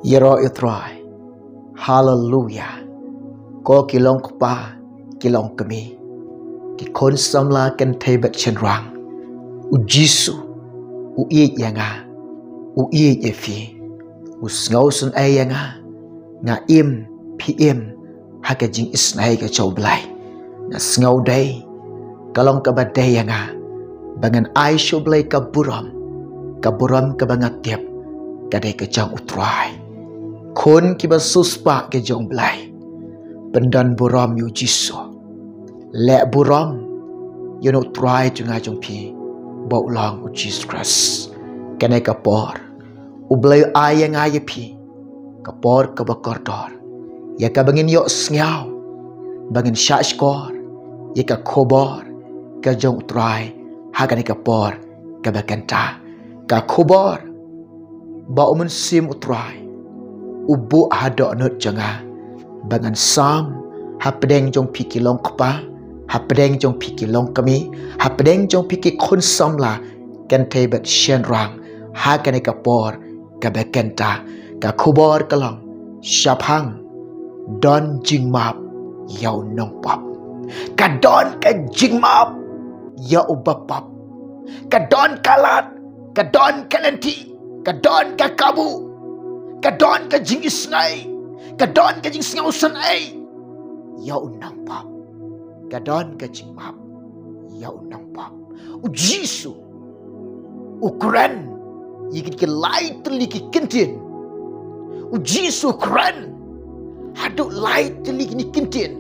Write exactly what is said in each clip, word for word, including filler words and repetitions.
Ïaroh ïa u Trai. Haleluya. Ko ki long kpa, ki long kmie, ki khun samla kynthei bad shynrang, u Jisu u ïeit ïa nga, u ïeit ïa phi, u sngewsynei ïa nga. Nga im, phi im ha ka jingisynei ka jong u Blei. Nga sngew dei, ka long kaba dei ïa nga ba ngan ai sha u Blei ka burom, ka burom kaba nga tip ka dei ka jong u Trai. Khun kiba siewspah ka jong u Blei, pyndon burom ïa u Jisu. Leh burom ïa u Trai jong nga jong phi, ba u long u Jisu Khrist. Kane ka por u Blei u ai ïa nga ïa phi ka por kaba kordor, ïa kaba ngin ïohsngew, ba ngin shahshkor ïa ka khubor ka jong u Trai ha kane ka por kaba kynta. Ka khubor ba u Mynsiem u Trai u buh ha dohnud jong nga ba ngan sam hapdeng jong phi ki long kpa, hapdeng jong phi ki long kmie, hapdeng jong phi ki khun samla kynthei bad shynrang ha kane ka por kaba kynta. Ka khubor ka long, shaphang, don jingmap ïa u nongpop. Ka don ka jingmap ïa u bapop. Ka don ka lad, ka don ka lynti, ka don ka kabu, ka don ka jingisynei, ka don ka jingsngewsynei ïa u nongpop. Ka don ka jingmap ïa u nongpop. U Jisu u kren ïa ki, ki lai tylli ki kyntien. U Jisu u kren haduh lai tylli ki kyntien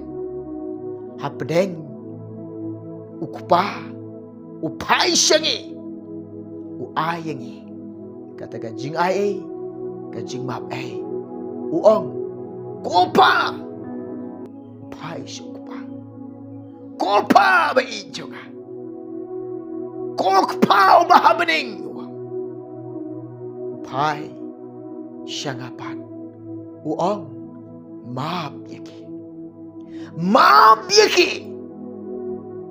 hapdeng u Kpa. U phai sha ngi, u ai ïa ngi kata ka jingai ei, ka jingmap ei. U ong, ko Pa, u phai sha u Kpa. Ko Pa ba ïeit jong nga, ko Kpa uba ha bneng, u ong, u phai sha nga pat, u ong, map ïa ki. Map ïa ki.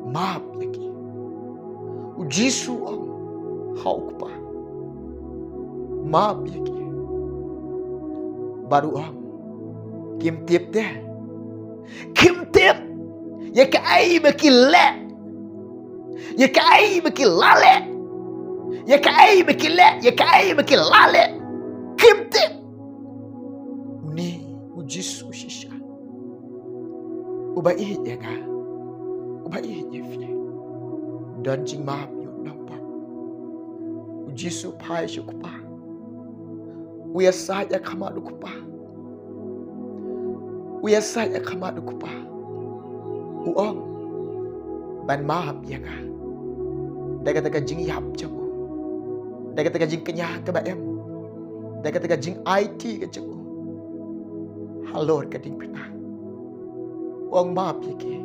Map ïa ki. U Jisu u ong ha u Kpa, map ïa ki. Bad u ong, kim tip te, kim tip ïa kaei ba ki leh, ïa kaei ba ki la leh, ïa kaei ba ki leh, ïa kaei ba ki la leh. Kim tip. Une u Jisu shisha, uba ïeit ïa nga, uba ïeit ïa phi, don jingmap ïa u nongpop. U Jisu u phai sha u Kpa. U ïasaid ha khmat u Kpa. U ïasaid ha khmat u Kpa. U ong, ban map ïa nga da kata ka jingïap jong u, da kata ka jingkñia kaba im, da kata ka jingaiti ka jong u halor ka diengphna. U ong, map ïa ki,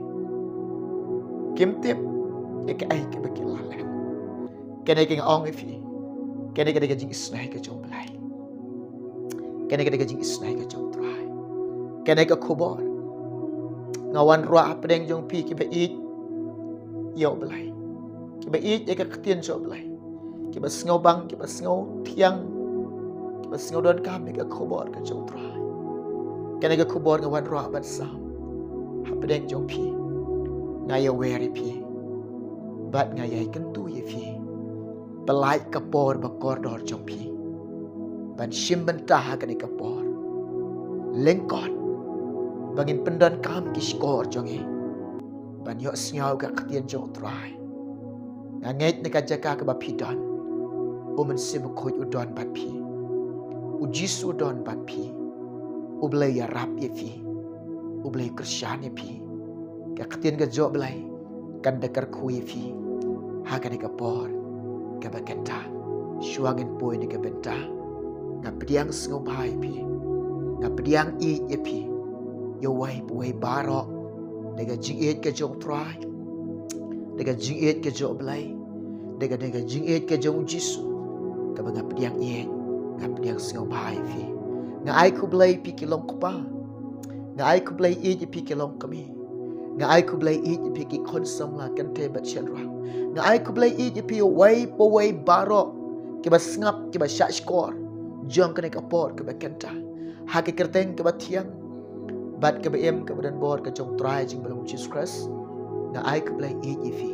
kim tip ïa kaei kaba ki la leh. Kane ka, nga ong ïa phi, kane ka dei ka jingisynei ka jong u Blei. Kane ka dei ka jingisynei ka jong u Trai. Kane ka khubor, nga wanrah hapdeng jong phi kiba ïeit ïa u Blei, kiba ïeit ïa ka ktien jong u Blei, kiba sngewbang, kiba sngewthiang, kiba sngewdonkam ïa ka khubor ka jong u Trai. Kane ka khubor nga wanrah ban sam hapdeng jong phi. Nga ïawer ïa phi bad nga ïai kyntu ïa phi, pynlait ka por ba kordor jong phi ban shim bynta ha kane ka por. Lyngkot ba ngin pyndonkam ki shkor jong ngi ban ïohsngew ka ktien jong u Trai. Nga ngeit na ka jaka kaba phi don, u Mynsiem Bakhuid u don bad phi, u Jisu u don bad phi. U Blei u ïarap ïa phi, u Blei u kyrshan ïa phi. Ka ktien ka jong u Blei kan da kyrkhu ïa phi ha kane ka por kaba kynta. Shuwa ngin poi na ka bynta, nga pdiang sngewbha ïa phi, nga pdiang ïeit ïa phi, ïa uwei pa uwei baroh, da ka jingïeit ka jong u Trai, da ka jingïeit ka jong u Blei, da ka, da ka jingïeit ka jong u Jisu, kaba nga pdiang ïeit, nga pdiang sngewbha ïa phi. Nga ai khublei ïa phi ki long kpa, nga ai khublei ïeit ïa phi ki long kmie, nga ai khublei ïeit ïa phi ki khun samla kynthei bad shynrang, nga ai khublei ïeit ïa phi uwei pa uwei baroh kiba sngap, kiba shahshkor jong kane ka por kaba kynta. Ha ka kyrteng kaba thiang bad kaba im kaba donbor ka jong U Trai jong ngi U Jisu Khrist, nga ai khublei ïa phi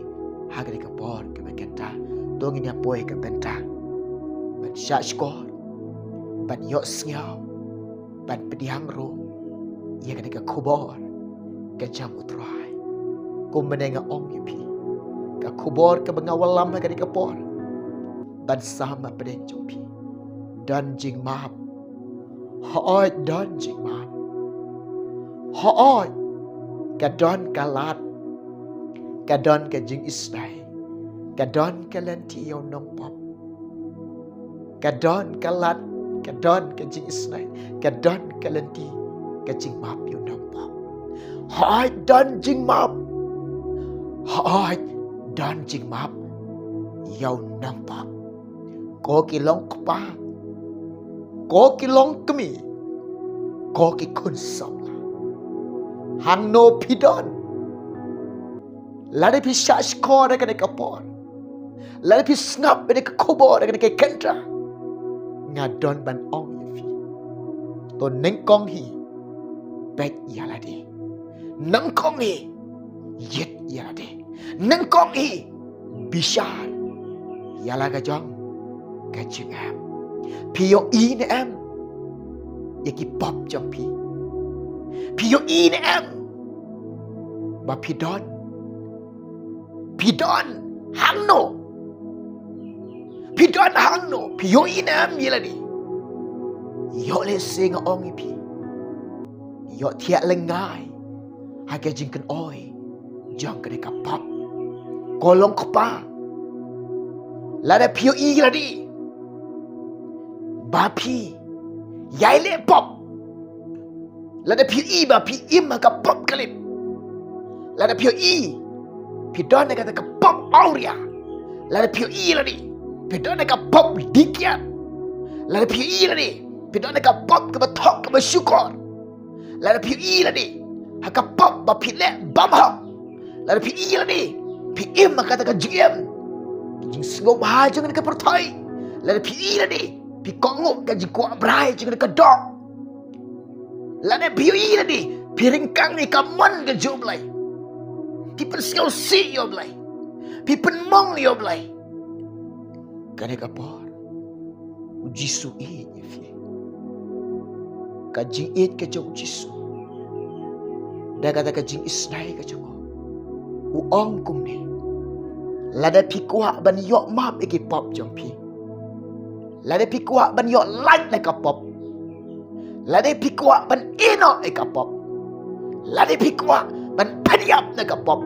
ha kane ka por kaba kynta. To ngin ïa poi ka bynta ban shahshkor, ban ïohsngew, ban pdiang ruh ïa kane ka khubor ka jong U Trai. Kumba nga ong ïa phi, ka khubor kaba nga wallam ha kane ka por, ban sam ha pdeng jong phi: Don jingmap. Hooid, don jingmap. Hooid, ka don ka lad, ka don ka jingisynei, ka don ka lynti ïa u nongpop. Ka don ka lad, ka don ka jingisynei, ka don ka lynti ka jingmap ïa u nongpop. Hooid, don jingmap. Hooid, don jingmap ïa u nongpop. Ko ki long kpa, ko ki long kmie, ko ki khun samla, hangno phi don? Lada phi shahshkor ha kane ka por, lada phi sngap ïa kane ka khubor ha kane ka kynta, nga don ban ong ïa phi: To nyngkong hi, peit ïa lade. Nyngkong hi, ïit ïa lade. Nyngkong hi, bishar ïa la ka jong ka jingim. Phi ïohi ne em ïa ki pop jong phi? Phi ïohi ne em ba phi don? Phi don hangno? Phi don hangno? Phi ïohi ne em ïa lade? Ïoh lehse nga ong ïa phi, ïoh thiah lyngngai ha ka jingkynoi jong kane ka pop. Ko long kpa, lada phi ïohi ïa lade ba phi ïai leh pop, lada phi ïohi ba phi im ha ka pop klim, lada phi ïohi phi don ha kata ka pop awria, lada phi ïohi ïa lade phi don ha ka pop dih kiad, lada phi ïohi ïa lade phi don ha ka pop kaba thok kaba shukor, lada phi ïohi ïa lade ha ka pop ba phi leh bym hok, lada phi ïohi ïa lade phi im ha kata ka jingim, ka jingsngewbha jong kane ka pyrthei, lada phi ïohi ïa lade phi kohnguh ka jingkwah brai jong kane ka doh, lada phi ïohi ïa lade phi ryngkang ïa ka mon ka jong U Blei, phi pynsngewsih ïa U Blei, phi pynmong ïa U Blei, kane ka por U Jisu u ïeit ïa phi. Ka jingïeit ka jong U Jisu, da kata ka jingisynei ka jong u, u ong kumne: Lada phi kwah ban ïoh map ïa ki pop jong phi, lada phi kwah ban ïoh lait na ka pop, lada phi kwah ban ïehnoh ïa ka pop, lada phi kwah ban pynïap na ka pop,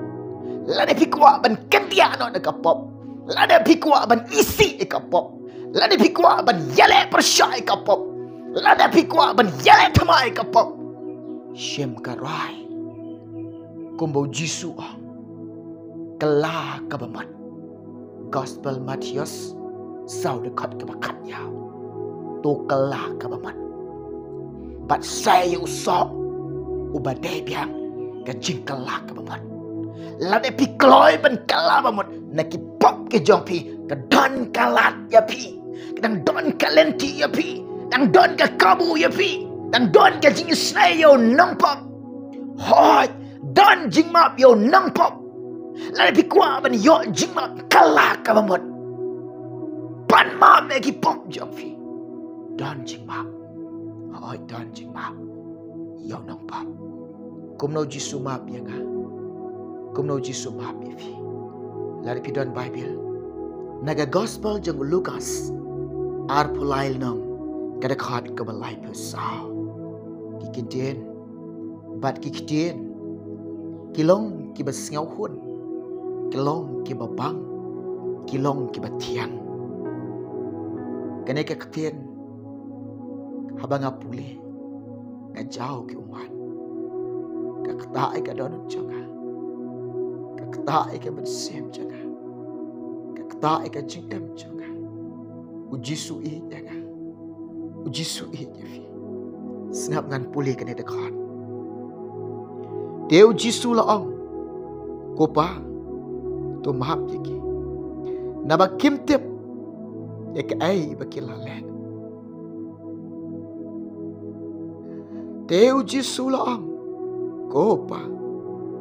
lada phi kwah ban kyndiah noh na ka pop, lada phi kwah ban isih ïa ka pop, lada phi kwah ban ïaleh pyrshah ïa ka pop, lada phi kwah ban ïaleh thma ïa ka pop, shim ka rai kumba U Jisu u ong: Kylla ka bamut. Gospel Mathaios saw dkhot kaba khathynñiew. To kylla ka bamut. Bad sei ïa u soh uba dei biang ka jingkylla ka bamut. Lada phi kloi ban kylla bamut na ki pop ki jong phi, ka don ka lad ïa phi, ka dang don ka lynti ïa phi, dang don ka kabu ïa phi, dang don ka jingisynei ïa u nongpop. Hooid, don jingmap ïa u nongpop. Lada phi kwah ban ïoh jingmap, kylla ka bamut. Pan map ïa ki pop jong phi. Don jingmap. Hooid, don jingmap ïa u nongpop. Kumno U Jisu u map ïa nga, kumno U Jisu u map ïa phi? Lada phi don Baibl, na ka Gospel jong u Lukas, arphew lai lynnong, ka dkhot kaba laiphew saw. Ki kyntien bad ki ktien ki long kiba sngewhun, ki long kiba bang, ki long kiba thiang. Kane ka ktien, haba nga pule, nga jaw ki ummat. Ka ktah ïa ka dohnud jong nga, ka ktah ïa ka mynsiem jong nga, ka ktah ïa ka jingim jong nga. U Jisu u ïeit ïa nga. U Jisu u ïeit ïa phi. Sngap, ngan pule kane dkhot. Te U Jisu u la ong: Ko Pa, to map ïa ki, naba kim tip ïa kaei ba ki la leh. Te u Jisu u la ong, "Ko Pa,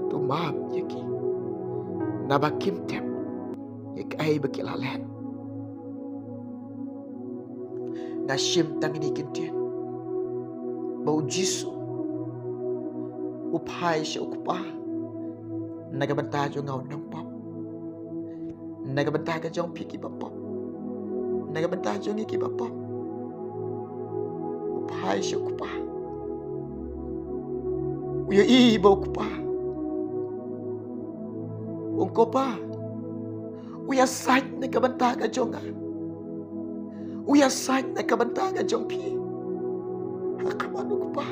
to map ïa ki, naba kim tip ïa kaei ba ki la leh." Nga shim tang ïa kine ki ktien ba u Jisu u phai sha u Kpa na ka bynta jong nga u nongpop, na ka bynta ka jong phi kiba pop, na ka bynta jong ngi kiba pop. U phai sha u Kpa. U ïohi ba u Kpa, u ong, "Ko Pa, u ïasaid na ka bynta ka jong nga, u ïasaid na ka bynta ka jong phi." Ha khmat u Kpa,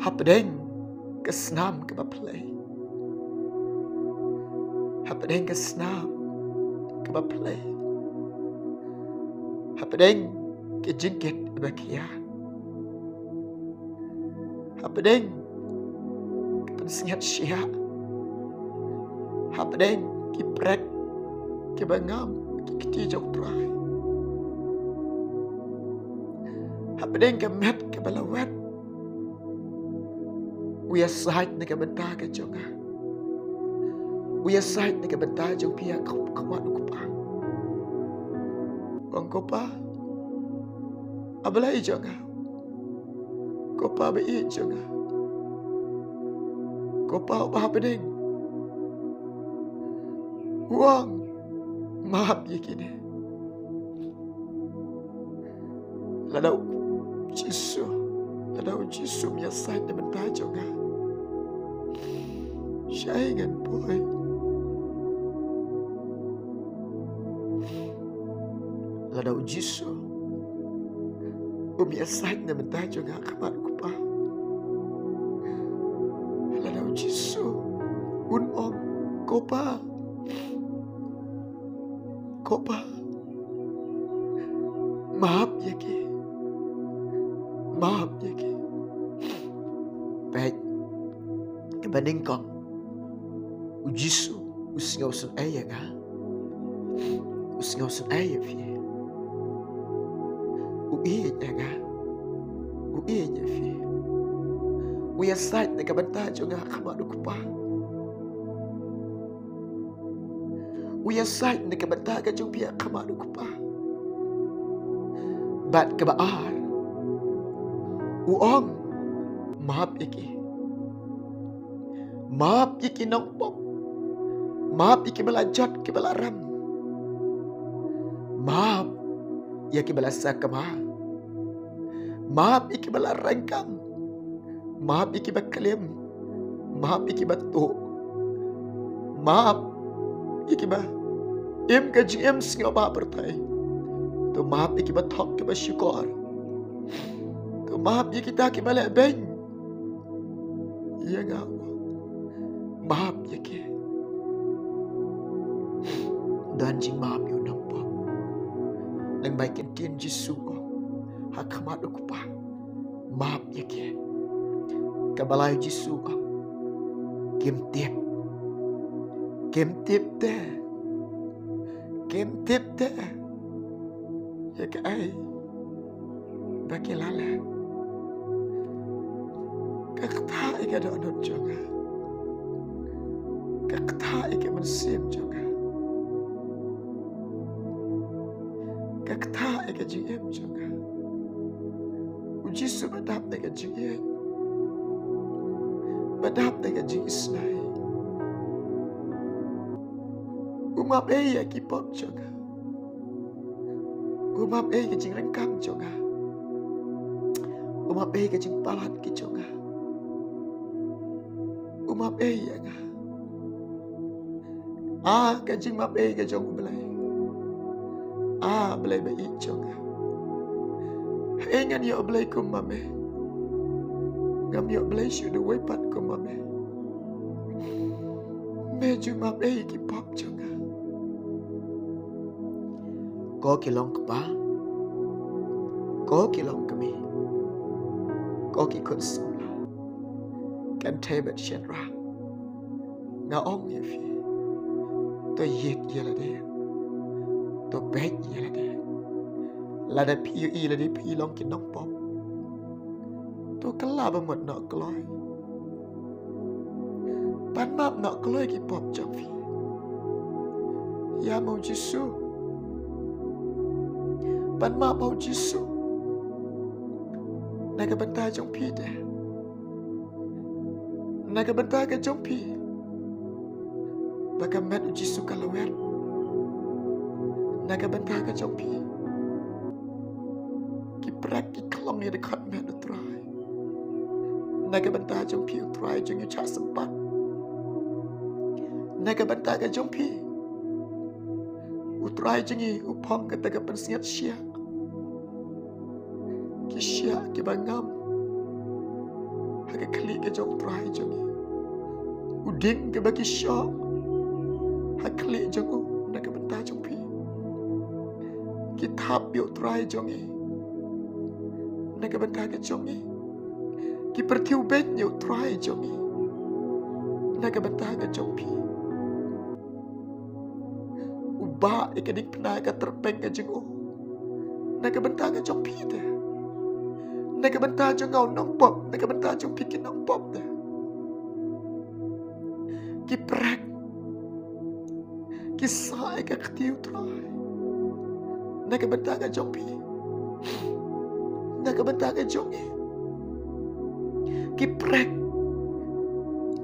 hapdeng ka snam kaba phylliew, hapdeng ka snam kaba phylliew, hapdeng ka jingkit ba khia, hapdeng ka pynsngiat shiah, hapdeng ki prek kiba ngam ki kti jong u Trai, hapdeng ka met kaba la wet, u ïasaid na ka bynta ka jong nga, u ïasaid na ka bynta jong phi ha khmat u Kpa. U ong, "Ko Pa, A Blei jong nga, ko Pa ba ïeit jong nga, ko Pa uba ha bneng, u ong, map ïa kine. Lada u Jisu, lada u Jisu um ïasaid na bynta jong nga, shaei ngan poi? Lada u Jisu um ïasaid na bynta jong nga ha khmat u Kpa, lada u Jisu un ong, ko Pa, ko Pa, map ïa ki, map ïa ki." Peit, kaba nyngkong, u Jisu u sngewsynei ïa nga, u sngewsynei ïa phi, u ïeit ïa nga, u ïeit ïa phi. U ïasaid na ka bynta jong nga ha khmat u Kpa, u ïasaid na ka bynta ka jong phi ha khmat u Kpa. Bad kaba ar, u ong, map ïa ki, map ïa ki nongpop, map ïa kiba la jot kiba la rem, map ïa kiba la sakma, map ïa kiba la rengkam, map ïa kiba klim, map ïa kiba tuh, map ïa kiba im ka jingim sngewbha pyrthei. To map ïa kiba thok kiba shukor. To map ïa kita kiba leh beiñ ïa nga, map ïa ki. Don jingmap ïa u nongpop. Lyngba ki ktien Jisu, ha khmat u Kpa, map ïa ki. Kaba lai, Jisu u ong, kim tip, kim tip te, kim tip te ïa kaei ba ki la leh. Ka ktah ïa ka dohnud jong nga, ka ktah ïa ka mynsiem jong nga, ka ktah ïa ka jingim jong nga. U Jisu ba dap da ka jingïeit, ba dap da ka jingisynei, u map ei ïa ki pop jong nga, u map ei ka jingrengkam jong nga, u map ei ka jingpalat ki jong nga, u map ei ïa nga. A ka jingmap ei ka jong U Blei. A Blei ba ïeit jong nga, haei ngan ïoh Blei kum ma me? Ngam ïoh Blei shuh da uwei pat kum ma me. Me ju map ei ki pop jong nga. Ko ki long kpa, ko ki long kmie, ko ki khun samla, kynthei bad shynrang, nga ong ïa phi, to ïeit ïa lade, to beit ïa lade. Lada phi ïohi lada phi long ki nongpop, to kylla ba mut noh kloi. Pan map noh kloi ki pop jong phi. Ïa ma u Jisu. Pan map ma u Jisu. Na ka bynta jong phi te. Na ka bynta ka jong phi. Ba ka met u Jisu ka lawet. Na ka bynta ka jong phi. Ki prek ki khlong ïa dkhot met u Trai. Na ka bynta jong phi u Trai jong ngi u shah sympat. Na ka bynta ka jong phi. U Trai jong ngi u phong kata ka pynsngiat shiah. Ki shiah kiba ngam. Ha ka khlieh ka jong u Trai jong ngi. U ding kaba ki shoh. Ha khlieh jong u na ka bynta jong phi. Ki thap ïa u Trai jong ngi. Na ka bynta ka jong ngi. Ki pyrthiw beiñ ïa u Trai jong ngi. Na ka bynta ka jong phi. U bah ïa ka diengphna ka tyrpeng ka jong u. Na ka bynta ka jong phi te. Na ka bynta jong nga u nongpop, na ka bynta jong phi ki nongpop te. Ki prek. Ki sah ïa ka kti u Trai. Na ka bynta ka jong phi. Na ka bynta ka jong ngi. Ki prek.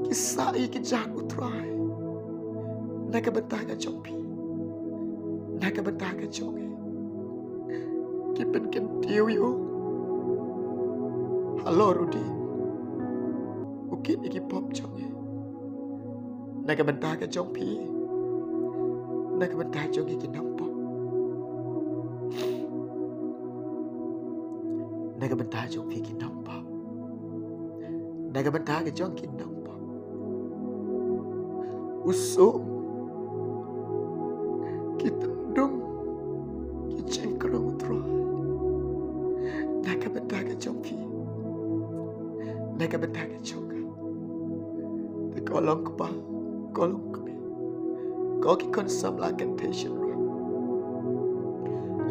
Ki sah ïa ki jat u Trai. Na ka bynta ka jong phi. Na ka bynta ka jong ngi. Ki pynkyntiew ïa u. Halor u ding. U kit ïa ki pop jong ngi. Na ka bynta ka jong phi. Na ka bynta jong ngi ki nongpop. Na ka bynta jong phi ki nongpop. Na ka bynta ka jong ki nongpop. U sum. Ki tyndong. Ki jingkrong u Trai. Na ka bynta ka jong phi. Na ka bynta ka jong nga. Te ko long kpa, ko long kmie. Ko ki khun samla kynthei shynrang.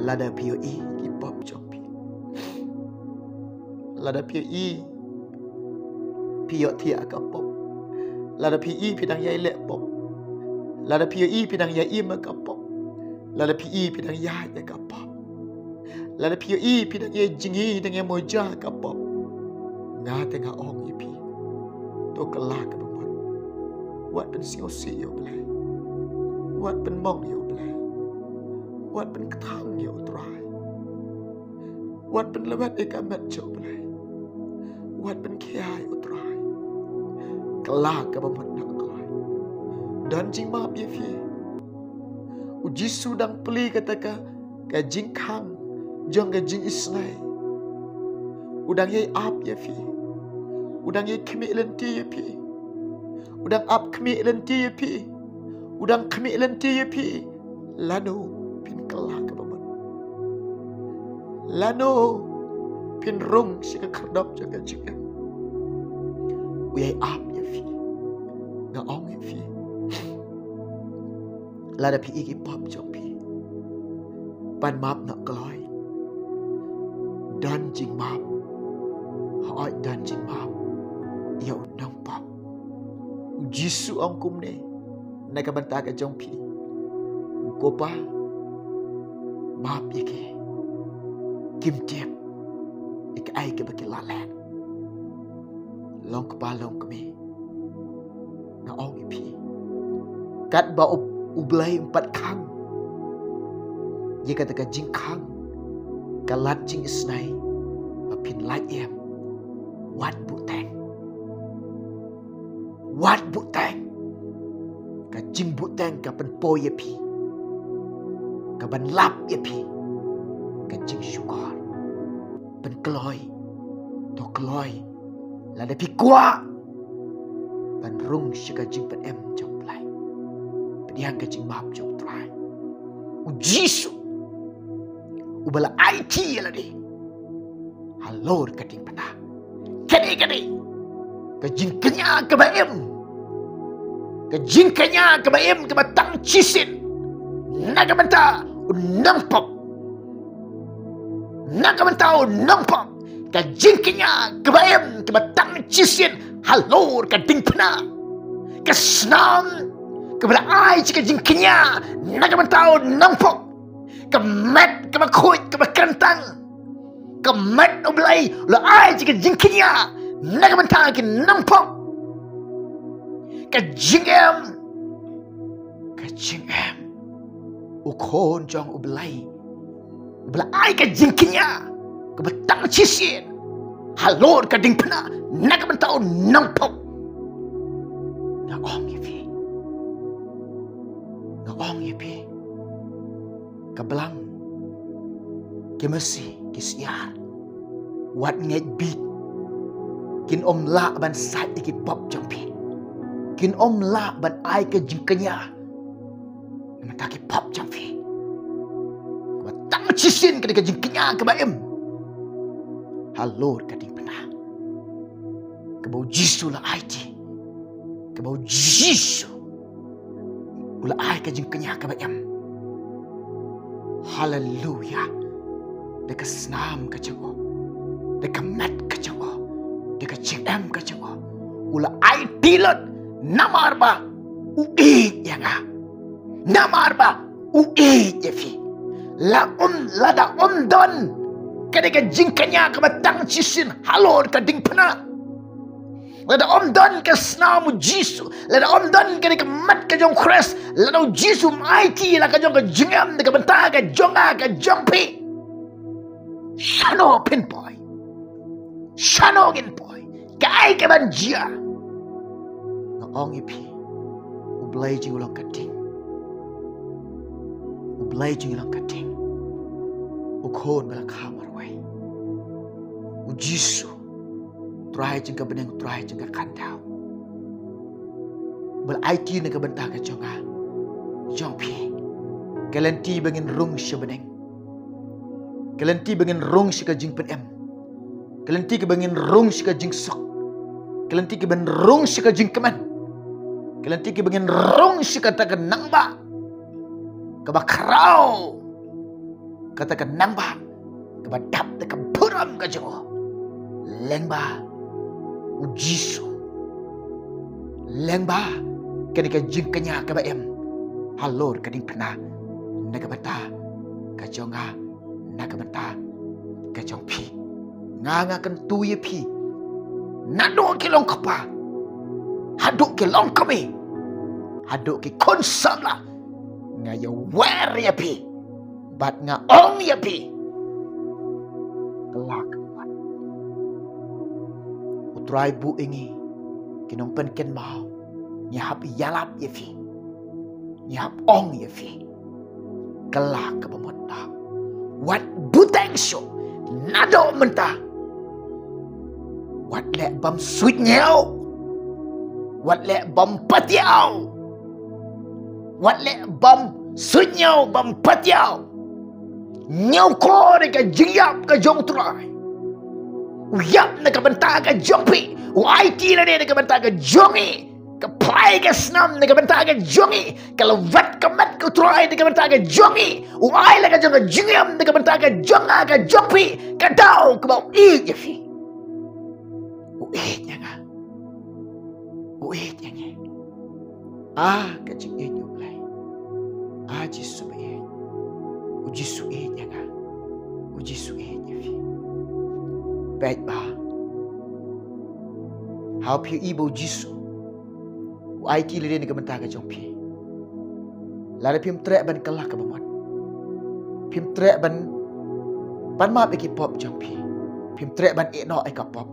Lada phi ïohi ki pop jong phi. Lada phi ïohi phi ïohthiah ka pop. Lada phi ïohi phi dang ïai leh pop. Lada phi ïohi phi dang ïai im ka pop. Lada phi ïohi phi dang ïaid ka pop. Lada phi ïohi phi dang ïai jngi dang ïai moja ka pop. Nga te nga ong ïa phi. To kylla kaba mut. Wat pynsngewsih ïa u Blei. Wat pynmong ïa u Blei. Wat pynkthang ïa u Trai. Wat pynlwet ïa ka met jong u Blei. Wat pynkhia ïa u Trai. Kylla kaba mut na u Trai. Don jingmap ïa phi. U Jisu dang plie kata ka, ka jingkhang jong ka jingisnei. U dang ïai ap ïa phi. U dang ïai khmih lynti ïa phi. U dang ap khmih lynti ïa phi. U dang khmih lynti ïa phi. Lano phin kylla kaba mut. Lano phin rung sha ka khyrdop jong ka jingim. U ïai ap ïa phi. Nga ong ïa phi. Lada phi ïohi ki pop jong phi. Pan map noh kloi. Don jingmap. Hooid don jingmap. Ïa u nongpop. U Jisu ong kumne. Na ka bynta ka jong phi. Ko Pa. Map ïa ki. Kim tip. Ïa kaei kaba ki la leh. Long kpa long kmie. Nga ong ïa phi. Katba u, u Blei um pat khang. Ïa kata ka jingkhang. Ka lad jingisnei. Ba phin lait em. Wat buhteng. Wat buhteng. Ka jingbuhteng ka pynpoi ïa phi. Ka ban lap ïa phi. Ka jingshukor. Pynkloi. To kloi. Lada phi kwah ban rung sha ka jingpynim jong u Blei. Pdiang ka jingmap jong u Trai. U Jisu. Uba la aiti ïa lade. Halor ka diengphna. Kane kane. Ka jingkñia kaba im. Ka jingkñia kaba im kaba tang shisien. Na ka bynta u nongpop. na ka bynta u nongpop, ka jingkñia kaba im kaba tang shisien halor ka diengphna. Ka snam kaba la ai sha ka jingkñia na ka bynta u nongpop, ka met kaba khuid kaba kyntang, ka met U Blei la ai sha ka jingkñia na ka bynta ki nongpop. Ka jingim, ka jingim, u Khun jong U Blei uba la ai ka jingkñia kaba tang shisien halor ka diengphna na ka bynta u nongpop. Nga ong ïa phi, nga ong ïa phi, ka blang, ki masi, ki syiar, wat ngeit bit, kin ym lah ban sait ïa ki pop jong phi, kin ym lah ban ai ka jingkñia na ka bynta ki pop jong phi. Kaba tang shisien ka dei ka jingkñia kaba im halor ka diengphna, kaba U Jisu la aiti, kaba U Jisu u la ai ka jingkñia kaba im. Haleluya. Da ka snam ka jong u, da ka met ka jong u, da ka jingim ka jong u, u la aiti lut namar ba u ïeit ïa nga, namar ba u ïeit ïa phi. La um, lada um don ka dei ka jingkñia kaba tang shisien halor ka diengphna, lada um don ka snam U Jisu, lada um don ka dei ka met ka jong Khrist, lada U Jisu um aiti la ka jong ka jingim na ka bynta ka jong nga ka jong phi, shano phin poi? Shano ngin poi? Kaei kaban jia? Nga ong ïa phi, U Blei jong ngi u long ka ding. U Blei jong ngi u long ka ding. U Khun ba la kha marwei, U Jisu, Trai jong ka bneng, Trai jong ka khyndew, ba la aiti na ka bynta ka jong nga, jong phi. Ka lynti ba ngin rung sha bneng, ka lynti ba ngin rung sha ka jingpynim, ka lynti kaba ngin rung sha ka jingsuk, ka lynti kaba ngin rung sha ka jingkmen, ka lynti kaba ngin rung sha kata ka nangbah kaba khraw, kata ka nangbah kaba dap da ka burom ka jong u, lyngba U Jisu, lyngba kane ka jingkñia kaba im halor ka diengphna na ka bynta ka jong nga, na ka bynta ka jong phi. Nga, nga kyntu ïa phi, naduh ki longkpa haduh ki longkmie, haduh ki khun samla, nga ïawer ïa phi bad nga ong ïa phi, kylla kaba mut. U Trai buh ïa ngi ki nongpynkynmaw, ngi hap ïalap ïa phi, ngi hap ong ïa phi, kylla kaba mut noh. Wat bteng shuh naduh mynta. Wat leh bym suidñiew, wat leh bym patiaw, wat leh bym suidñiew, bym patiaw. Ñiewkor ïa ka jingïap ka jong U Trai. U ïap na ka bynta ka jong phi, u aiti lade na ka bynta ka jong ngi, ka phai ka snam na ka bynta ka jong ngi, ka lwet ka met ka U Trai na ka bynta ka jong ngi, u ai la ka jong ka jingim na ka bynta ka jong nga ka jong phi, ka daw kaba u ïeit ïa phi. U ïeit ïa nga, u ïeit ïa ngi. Ah, ka jingïeit U Blei. Ah, Jisu ba ïeit. U Jisu ïeit ïa nga. U Jisu ïeit ïa phi. Peit ba, ha u phi ïohi ba U Jisu u aiti lade na ka bynta ka jong phi, lada phim treh ban kylla kaba mut, phim treh ban pan map ïa ki pop jong phi, phim treh ban ïehnoh ïa ka pop,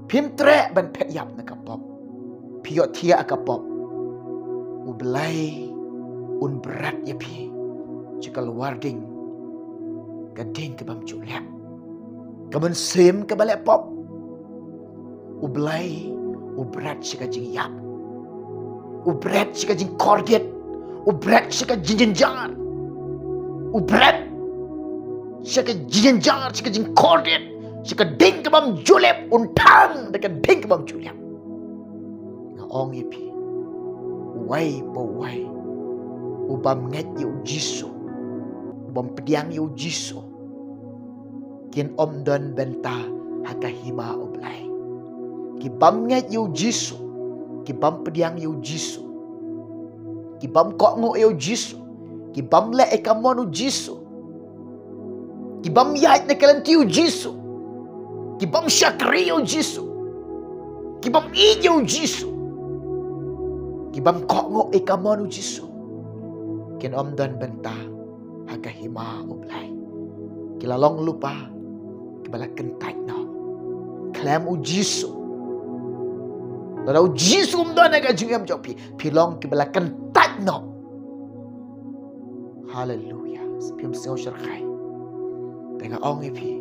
phim treh ban phet ïap na ka pop, phi ïohthiah ïa ka pop, U Blei un bret ïa phi sha ka lwar ding, ka ding kabym ju leh, ka mynsiem kaba leh pop. U Blei u bret sha ka jingïap, u bret sha ka jingkordit, u bret sha ka jingjynjar, u bret sha ka jingjynjar, sha ka jingkordit, sha ka ding kabym ju leh, un thang da ka ding kabym ju leh. Nga ong ïa phi, uwei pa uwei u bym ngeit ïa U Jisu, u bym pdiang ïa U Jisu, Kin ym don bynta ha ka hima U Blei. Ki bym ngeit ïa U Jisu, ki bym pdiang ïa U Jisu, ki bym kohnguh ïa U Jisu, ki bym leh ïa ka mon U Jisu, ki bym ïaid na ka lynti U Jisu, ki bym shakri ïa U Jisu, ki bym ïeit ïa U Jisu, ki bym kohnguh ïa ka mon U Jisu, kin ym don bynta ha ka hima U Blei. Ki la long lypa kiba la kyntait noh. Khlem U Jisu, lada U Jisu um don ha ka jingim jong phi, phi long kiba la kyntait noh. Haleluya. Phim sngew shyrkhei. Te nga ong ïa phi,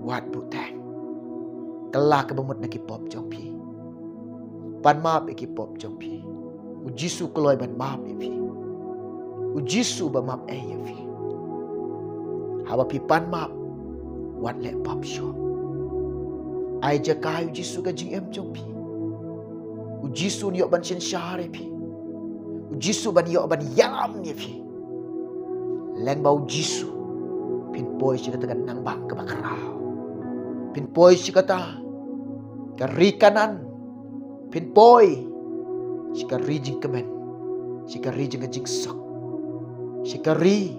wat buhteng. Kylla kaba mut na ki pop jong phi. Pan map ïa ki pop jong phi. U Jisu kloi ban map ïa phi. U Jisu ba map ei ïa phi. Haba phi pan map, wat leh pop shuh. Ai jaka ïa U Jisu ka jingim jong phi. U Jisu un ïoh ban synshar ïa phi. U Jisu ban ïoh ban ïalam ïa phi. Lyngba U Jisu phin poi sha kata ka nongbah kaba khraw. Phin poi sha kata ka ri Kanaan. Phin poi sha ka ri jingkmen, sha ka ri jong ka jingsuk, sha ka ri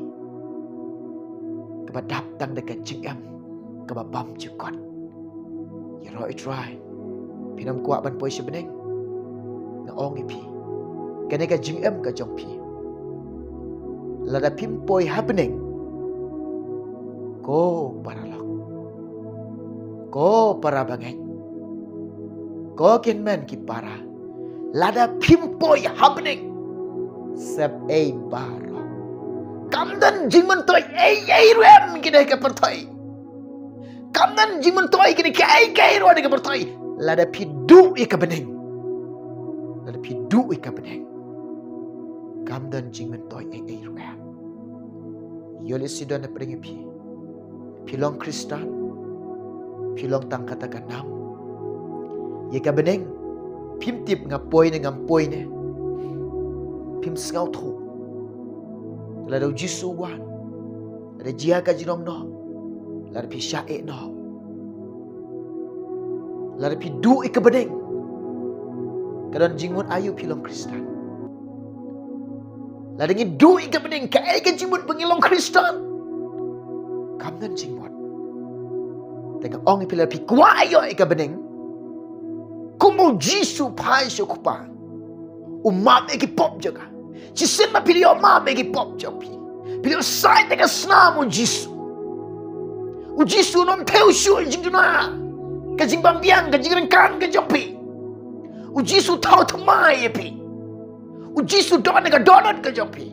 kaba dap tang da ka jingim kaba bymjukut. Ïaroh, ïa Trai, phin ym kwah ban poi sha bneng. Nga ong ïa phi, kane ka jingim ka jong phi, lada phim poi ha bneng, ko paralok, ko para bangeit, ko kynmen ki para, lada phim poi ha bneng, sep ei baroh. Kam don jingmyntoi ei ei ruh em kane ka pyrthei. Kam don jingmyntoi kane ka ei ka ei ruh ha ka pyrthei. Lada phi duh ïa ka bneng, lada phi duh ïa ka bneng, kam don jingmyntoi ei ei ruh em. Ïoh lehse don na pdeng ïa phi, phi long Khristan, phi long tang kata ka nam. Ïa ka bneng phim tip, nga poi ne ngam poi ne, phim sngewthuh. Lada U Jisu u wan, lada jia ka jinglong noh, lada phi shah eh noh, lada phi duh ïa ka bneng, ka don jingmut aïu phi long Khristan? Lada ngi duh ïa ka bneng, kaei ka jingmut ba ngi long Khristan? Kam don jingmut. Te nga ong ïa phi, lada phi kwah ïoh ïa ka bneng, kumba U Jisu phai sha U Kpa, u map ïa ki pop jong nga. Shisien ba phi la ïoh map ïa ki pop jong phi, phi la ïoh sait da ka snam U Jisu. U Jisu un ym thew shuh ïa ka jingduna, ka jingbymbiang, ka jingryngkang ka jong phi. U Jisu u thaw thymmai ïa phi. U Jisu u don ha ka dohnud ka jong phi.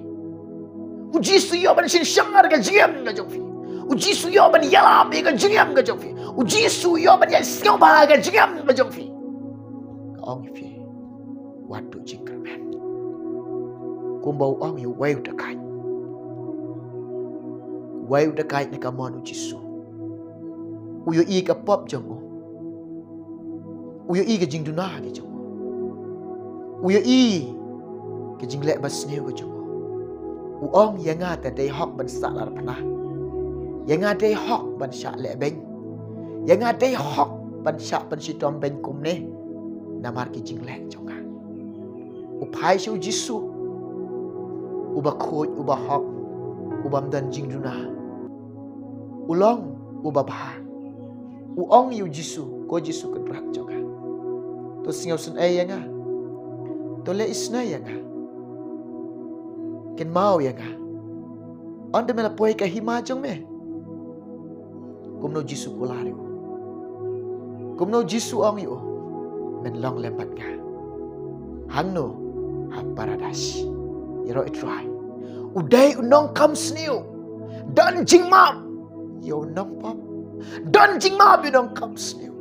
U Jisu u ïoh ban synshar ïa ka jingim ka jong phi. U Jisu u ïoh ban ïalap ïa ka jingim ka jong phi. U Jisu u ïoh ban ïasngewbha ïa ka jingim ka jong phi. Nga ong ïa phi, wat duh jingkyrmen. Kumba u ong ïa uwei u dakait, uwei u dakait na ka mon U Jisu, u ïohi ka pop jong u, u ïohi ka jingduna ka jong u, u ïohi ka jingleh basniew ka jong u. U ong, ïa nga te dei hok ban sah larphna, ïa nga dei hok ban shah lehbeiñ, ïa nga dei hok ban shah pynshitom beiñ kumne namar ki jingleh jong nga. U phai sha U Jisu, uba khuid, uba hok, u bym don jingduna. U long uba bha. U ong ïa U Jisu, ko Jisu Kynrad jong nga, to sngewsynei ïa nga, to leh isynei ïa nga, kynmaw ïa nga. Ynda me la poi ha ka hima jong me. Kumno U Jisu kular ïa u? Kumno U Jisu ong ïa u? Men long lem bad nga. Hangno? Ha Paradais. Ïaroh, ïa Trai. U dei u nongkam sniew. Don jingmap ïa u nongpop, don jingmap ïa u nongkam sniew.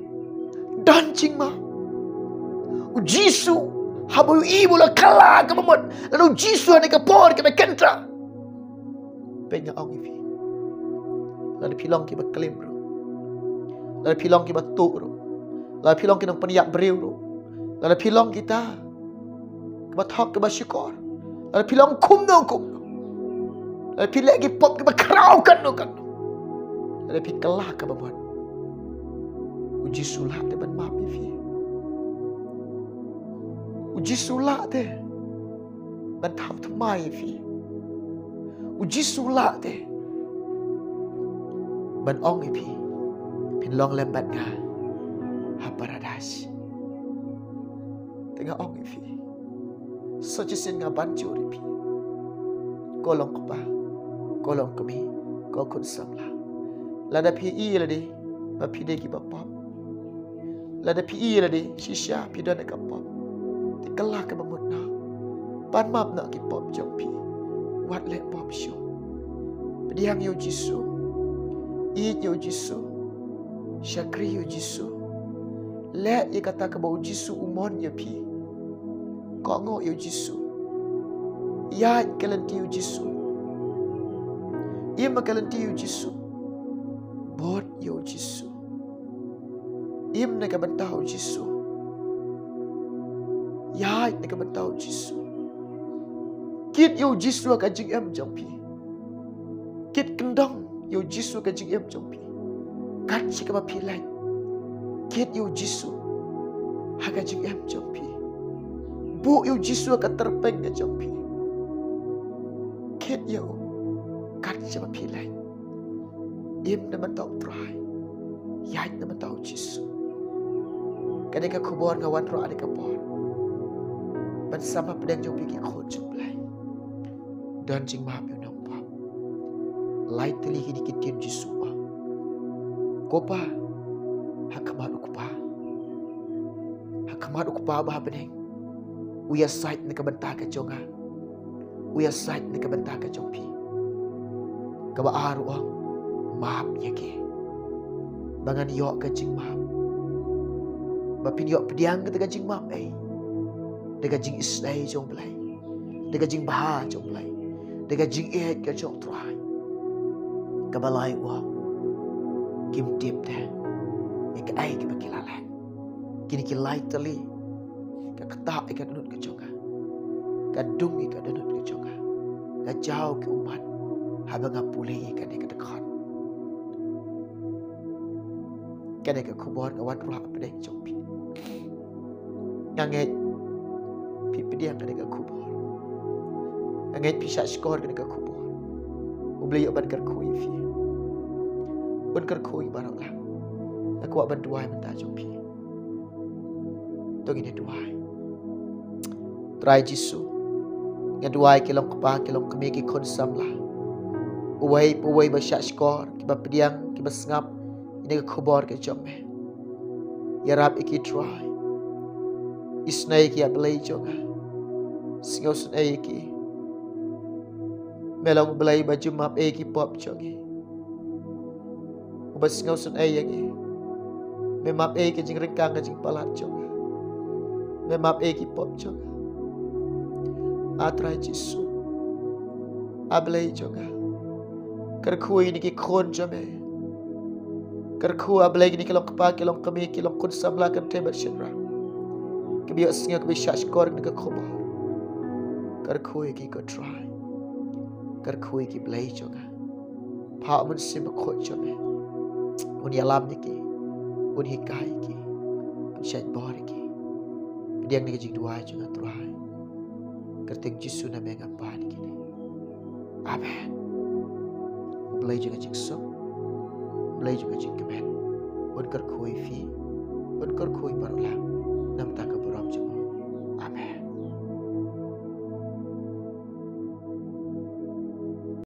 Don jingmap. U Jisu, haba u ïohi ba u la kylla kaba mut, lada U Jisu ha kane ka por kaba kynta, peit nga ong ïa phi, lada phi long kiba klim ruh, lada phi long kiba tuh ruh, lada phi long ki nongpynïap briew ruh, lada phi long kita kiba thok kiba shukor, lada phi long kumno kumno, lada phi leh ki pop kiba khraw katno katno, Lada phi kylla kaba mut, u Jisu lah te ban map ïa phi. U Jisu lah te ban thaw thymmai ïa phi. U Jisu lah te ban ong ïa phi, phin long lem bad nga ha paradais. Te nga ong ïa phi, sa shisien nga ban jur ïa phi, ko long kpa, ko long kmie, ko khun samla. Lada phi ïohi lade ba phi dei kiba pop, lada phi ïohi lade shisha phi don ha ka pop, te kylla kaba mut noh, pan map noh ki pop jong phi. Wat leh pop shuh. Pdiang ïa u Jisu, ïeit ïa u Jisu, shakri ïa u Jisu. Leh ïa kata kaba u Jisu u mon ïa phi. Kohnguh ïa u Jisu. Ïaid ka lynti u Jisu. Im ha ka lynti u Jisu. Bud ïa u Jisu. Im na ka bynta u Jisu. Ïaid na ka bynta u Jisu. Kit ïa u Jisu ha ka jingim jong phi. Kit kyndong ïa u Jisu ha ka jingim jong phi. Kat shaba phi leh, kit ïa u Jisu ha ka jingim jong phi. Buh ïa u Jisu ha ka tyrpeng ka jong phi. Kit ïa u kat shaba phi leh. Im na bynta u Trai. Ïaid na bynta u Jisu. Kane ka khubor nga wanrah ha kane ka por ban sam hapdeng jong phi ki khun jong U Blei. Don jingmap ïa u nongpop. Lai tylli kine ki ktien Jisu ba, ko Pa, ha khmat u Kpa, ha khmat u Kpa ba ha bneng, u ïasaid na ka bynta ka jong nga, u ïasaid na ka bynta ka jong phi. Kaba ar u ong, map ïa ki, ba ngan ïoh ka jingmap. Ba phin ïoh pdiang kata ka jingmap, eh, da ka jingisynei jong U Blei, da ka jingbha jong U Blei, da ka jingïeit ka jong U Trai. Kaba lai u ong, kim tip te ïa kaei kaba ki la leh. Kine ki lai tylli, ka ktah ïa ka dohnud ka jong nga, ka dung ïa ka dohnud ka jong nga, ka jaw ki ummat haba nga pule ïa kane ka dkhot. Kane ka khubor nga wanrah hapdeng jong phi. Nga ngeit phi pdiang kane ka khubor. Nga ngeit phi shahshkor kane ka khubor. U Blei u ban kyrkhu ïa phi. Un kyrkhu ïa baroh lang. Nga kwah ban duwai mynta jong phi. To ngin ïa duwai. Trai Jisu, nga duwai ki long kpa, ki long kmie, ki khun samla, uwei pa uwei ba shahshkor, kiba pdiang, kiba sngap ïa kane ka khubor ka jong me. Ïarap ïa ki Trai. Isynei ïa ki, A Blei jong nga. Sngewsynei ïa ki. Me long U Blei ba ju map ei ki pop jong ngi, uba sngewsynei ïa ngi. Me map ei ka jingryngkang ka jingpalat jong nga. Me map ei ki pop jong nga. A Trai Jisu, A Blei jong nga, kyrkhu ïa kine ki khun jong me. Kyrkhu, A Blei, kine ki long kpa, ki long kmie, ki long khun samla, kynthei bad shynrang, kiba ïohsngew, kiba shahshkor ïa kane ka khubor. Kyrkhu ïa ki, ko Trai. Kyrkhu ïa ki, Blei jong nga. Phah U Mynsiem Bakhuid jong me, un ïalam ïa ki, un hikai ïa ki, un shait bor ïa ki. Pdiang kane ka jingduwai jong nga, Trai. Kyrteng Jisu na me nga pan ïa kine. Amen. U Blei jong ka jingsuk, U Blei jong ka jingkmen, un kyrkhu ïa phi, un kyrkhu ïa baroh lang.